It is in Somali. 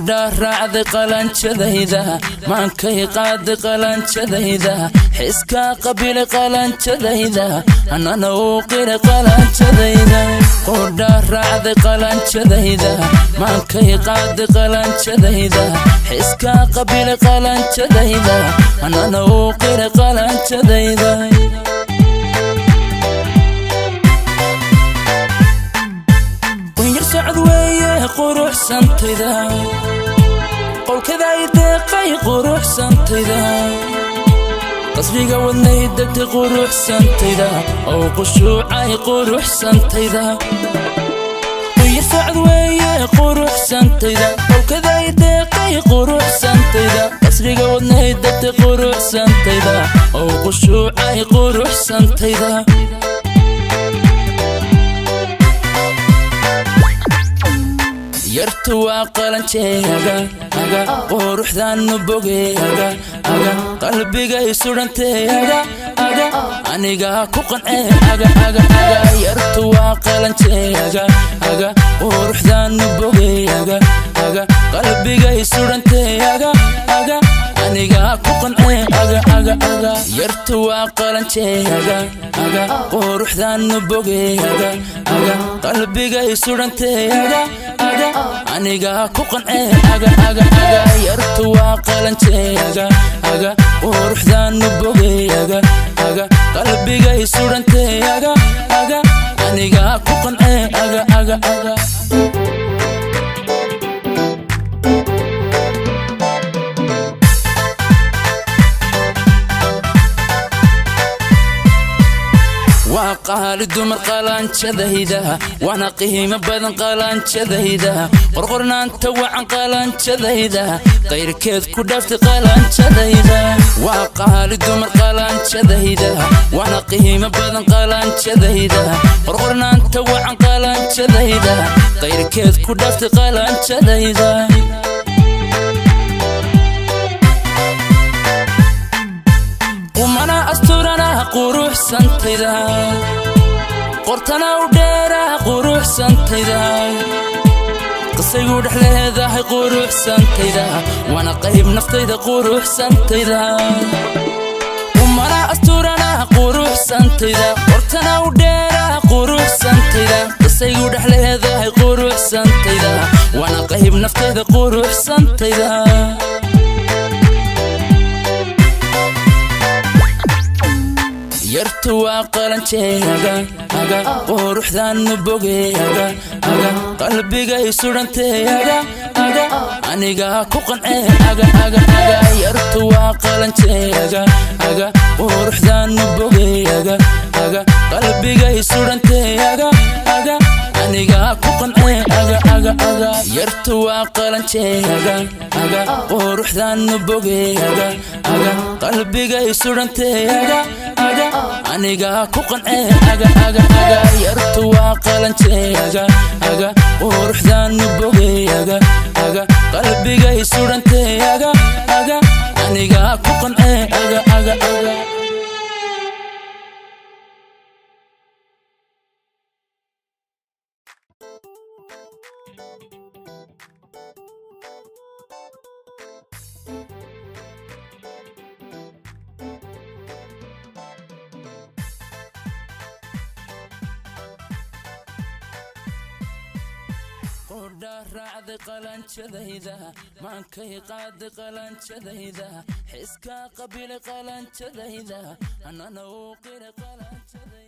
Qudha raacday qalanjadayda, maankay qaaday qalanjadayda, xiskaa qabilay qalanjadayda, anana uu qiray qalanjadayda. Qudha raacday qalanjadayda, maankay qaaday qalanjadayda, xiskaa qabilay qalanjadayda, anana uu qiray qalanjadayda. Qunyar socod weeye quruxsantayda, qowlkada ay deeqay quruxsantayda, qasriga wadnay degtay quruxsantayda, oo qushuucay quruxsantayda. Qunyar socod weeye quruxsantayda, qowlkada ay deeqay quruxsantayda, qasriga wadnay degtay quruxsantayda, oo qushuucay quruxsantayda. Yartu waa qalanjeega aga, quruxdaanu bogeega aga, qalbigay sudhanteega aga, anigaa ku qancee aga aga aga. Yartu waa qalanjeega aga, quruxdaanu bogeega aga, qalbigay sudhanteega aga, anigaa ku qancee aga aga aga. Yartu waa qalanjeega aga, quruxdaanu bogeega aga, qalbigay sudhanteega aga, anigaa ku qancee aga aga aga. Yartu waa qalanjeega aga, quruxdaanu bogeega aga, qalbigay sudhanteega aga, anigaa ku qancee aga aga aga. Waa qaali dumar qalanjadayda, waana qiimo badan qalanjadayda, qorqornaanta wacan qalanjadayda, qayrkeed ku dhaaftay qalanjadayda. Waa qaali dumar qalanjadayda, waana qiimo badan qalanjadayda, qorqornaanta wacan qalanjadayda, qayrkeed ku dhaaftay qalanjadayda. Qumana asturana quruxsantayda, qortana u dheera quruxsantayda, qisaygu dhex leedahay quruxsantayda, waana qayb naftayda quruxsantayda. Qumana asturana quruxsantayda, qortana u dheera quruxsantayda, qisaygu dhex leedahay quruxsantayda, waana qayb naftayda quruxsantayda. Yartu waa qalanjeega aga, quruxdaanu bogeega aga, qalbigay sudhanteega aga, anigaa ku qancee aga aga aga. Yartu waa qalanjeega aga, quruxdaanu bogeega aga, qalbigay sudhanteega aga, anigaa ku qancee aga aga aga. Yartu waa qalanjeega aga, quruxdaanu bogeega aga, qalbigay sudhanteega aga, anigaa ku qancee aga aga aga. Yartu waa qalanjeega aga, quruxdaanu bogeega aga, qalbigay sudhanteega aga, anigaa ku qancee aga aga aga. Qudha raacday qalanjadayda, maankay qaaday qalanjadayda, xiskaa qabilay qalanjadayda, anana uu qiray qalanjadayda.